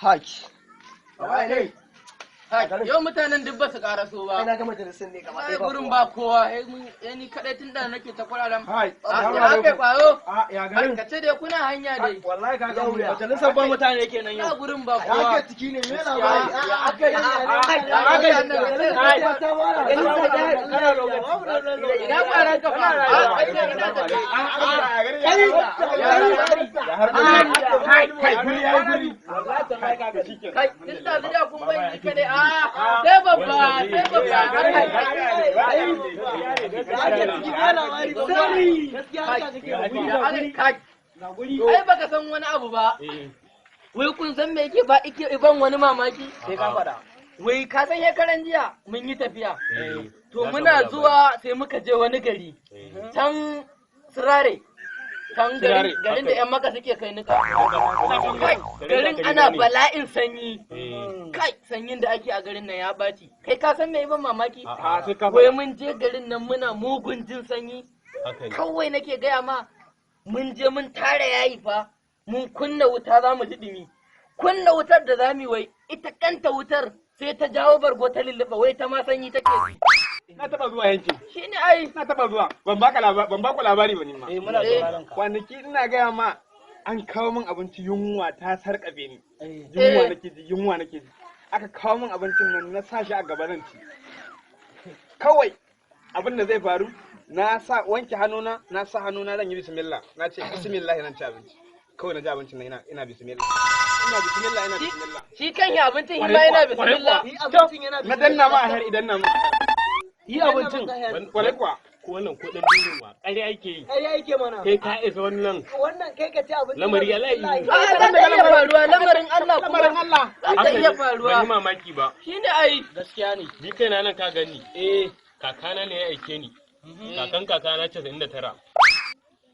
Haki. Yau mutanen duk ba su karaso ba. Ai na ga majalisun ne gaba Ai ɗaya. Gurin ba kowa, eh ni kadai tun da nake ta kwararan. Hai, Ya kai kwaro. A ya garin. Ka ce dai kuna hanya dai. Wallahi ka ga Majalisar ba mutane kenan Na yau. gurin ba Ya kowa. ake ciki ne, me labari? Ya aka yi? Ya aka yi? Ina kwaran ka fa? A kai ne ina tafi. Kai, kai, guri yayi guri. Kai tun da zuwa kun bai ni kadai, a sai babba, sai babba. Kai. Ai baka san wani abu ba. Wai kun san me yake ba yake ban wani mamaki? Sai ka faɗa. Wai ka san shekaran jiya mun yi tafiya. To muna zuwa sai muka je wani gari. Can Sirare. Can garin garin da 'yan maka suke kai nika. Kai, garin ana bala'in sanyi. Kai, sanyin da ake a garin nan ya ɓaci. Kai, ka san me ban mamaki? A sai ka Wai mun je garin nan muna mugun jin sanyi. Kawai nake gaya ma, mun je mun tara yayi fa, mun kunna wuta za mu ji ɗumi. Kunna wutar da za mu yi, wai ita kanta wutar sai ta jawo bargo ta lulluɓa, wai ta ma sanyi take ji. Na taba zuwa yankin. Shine ai. Na taba zuwa. Ban baka labari, ban baku labari ba ni ma. Eh, muna sauraron ka. Kwanaki ina gaya ma an kawo min abinci, yunwa ta sarƙafe ni. Yunwa nake ji, yunwa nake ji. Aka kawo min abincin nan, na sa shi a gaba zan ci. Kawai abin da zai faru, na sa wanke hannuna, na sa hannuna zan yi bismillah. Na ce bismillah zan ci abinci. Kawai na ji abincin nan ina bismillah. Ina bismillah, ina bismillah. Shi kan yi abincin shi ma yana bismillah. Na danna ma a har idan na ma. Yi abincin. Kwarai kuwa. Ko wannan ko dan dinin wa ƙarya yake yi. Ƙarya yake mana. Kai ka isa wannan Wannan kai ka ci abinci. lamari ya layi. A za ta iya faruwa, lamarin Allah kuma. Lamarin Allah. Za ta iya Ban yi faruwa. mamaki ba. Shine ai. Gaskiya ne. Ni kaina nan ka gani. Eh, kakana ne ya aike ni. Kakan kakana 99.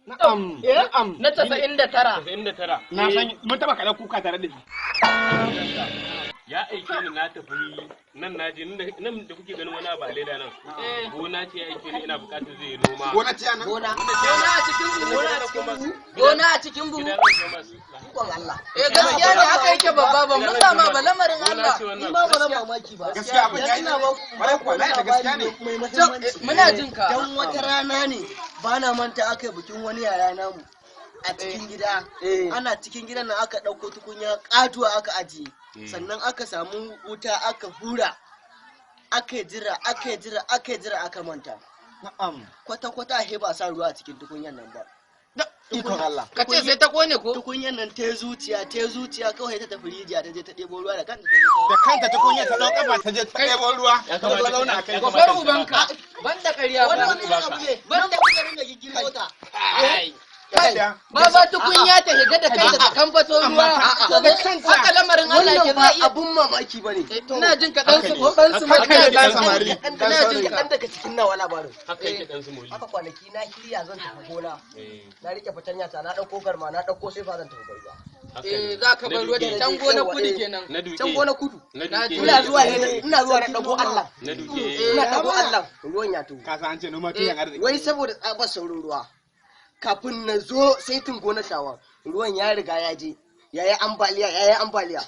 Na'am. Na'am. Na 99. 99. Na san mun taba kaɗan kuka tare da shi. Ya aike ni, na tafi nan, na je nan da kuke ganin wani abu a leda nan. Gona ce ya aike ni, ina bukatar zai yi noma. Gona ce nan? Gona. Gona a cikin buhu. Gona a cikin buhu. Gida zan kai masu. Ikon Allah. Eh, gaskiya ne, haka yake babba, ban musa ma ba, lamarin Gona Allah. ce Ni wannan. ma ba zan mamaki ba. Gaskiya abin ya yi. Ina ba Kwarai kuwa, na yadda gaskiya ne. mai muhimmanci. Muna jin ka. Dan wata rana ne ba na manta aka yi bikin wani yaya namu a cikin gida. Ana cikin gidan nan aka ɗauko tukunya ƙatuwa aka ajiye. Sannan aka samu wuta aka hura. Aka jira, aka jira, aka jira, aka manta. Na'am. Kwata-kwata a ba sa ruwa a cikin tukunyan nan ba. Ikon Allah. Ka ce sai ta kone ko? Tukunyan nan ta zuciya, ta zuciya, kawai ta tafi rijiya, ta je ta ɗebo ruwa da kanta, ta zo Da kanta ta kunya ta ɗau ƙafa ta je ta ɗebo ruwa ta zo zauna a kai. Gobar ubanka. Banda ƙarya ta. Wani ba. wani irin abu ne, nan ba kuka ringa giggiro ta. Gaskiya. Baba, tukunya ta shiga da kanta ta kamfato ruwa. To da kanta. Haka lamarin Allah Wannan ke ba zai iya. abun mamaki ba ne. Ina jin ka dan su dan su Haka ne dan samari. Kaɗan Dan daga saurayi. kaɗan daga cikin nawa labarin. Haka yake dan su moli. Haka kwanaki na shirya zan tafi gona. Eh, Na rike fatanya ta, na ɗauko garma, na ɗauko sai fa zan tafi gona. haka Eh, ne. za ka bar ruwa Na duke. can gona kudu kenan. Na duke. Can gona kudu. Na Na duke. Ina zuwa ne, ina zuwa na ɗago Allah. Na duke. Ina ɗago Allah ruwan ya tuwo. Ka san an ce noma tushen arziki. Wai saboda tsabar saurin ruwa. Kafin na zo saitin gonar tawa, ruwan ya riga ya je. Ya yi ambaliya, ya yi ambaliya.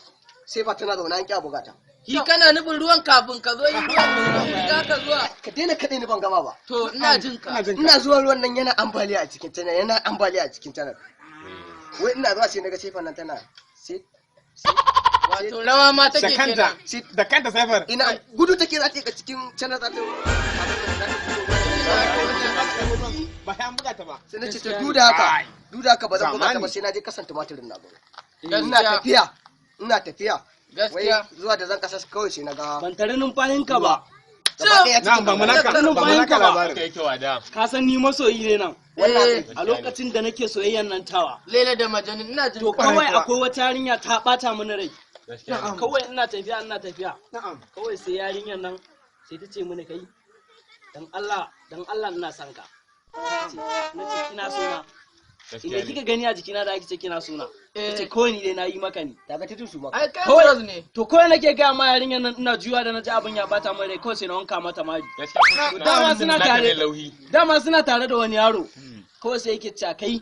Sai fa tana zaune an ƙi a bugata. Shi kana nufin ruwan kafin ka zo yi ruwan za ka zuwa. Ka daina kaɗai ni ban gama ba. To ina jin ka. Ina jin ka. Ina zuwa ruwan nan yana ambaliya a cikin tanar, yana ambaliya a cikin tanar. Wai ina zuwa sai naga sefan nan tana sai Wato rawa ma Da take kanta, kenan. da kanta saifar. ina gudu take za ta yi cikin canar za ta Ba sai an buga ta ba. Sai na ce to duda haka, duda haka ba zan buga ta ba, sai na je kasan tumatirin na gona. Ina Gaskiya. tafiya, ina tafiya. Wai Gaskiya. zuwa da zan kasa kawai sai na ga Ban tare numfashinka ba. gaba ɗaya Na'am, cikin ba mu naka, ba mu naka Haka labarin. yake wada. Ka san ni masoyi ne nan. wannan A lokacin da nake soyayyan nan tawa. Laila da Majnun, ina jin To ka. kawai kuwa. akwai wata yarinya ta bata mini rai. Gaskiya ne. Kawai ina tafiya, ina tafiya. Na'am. Kawai sai yarinyar nan sai ta ce mini, kai, dan Allah, dan Allah ina son ka. Na ce kina so na? Gaskiya Inda ne. kika gani a jikina da ake ce kina so na? Ta ce kawai ni dai na yi maka ne. ta ga titin su maka. Ai kai Kawai bros ne. to kawai nake gaya ma yarinyar nan, ina juya da na ji abin ya bata min rai, kawai sai na wanka mata mari. Gaskiya. Dama suna Naka tare. ne lauhi. Dama suna tare da wani yaro. Kawai sai yake cewa kai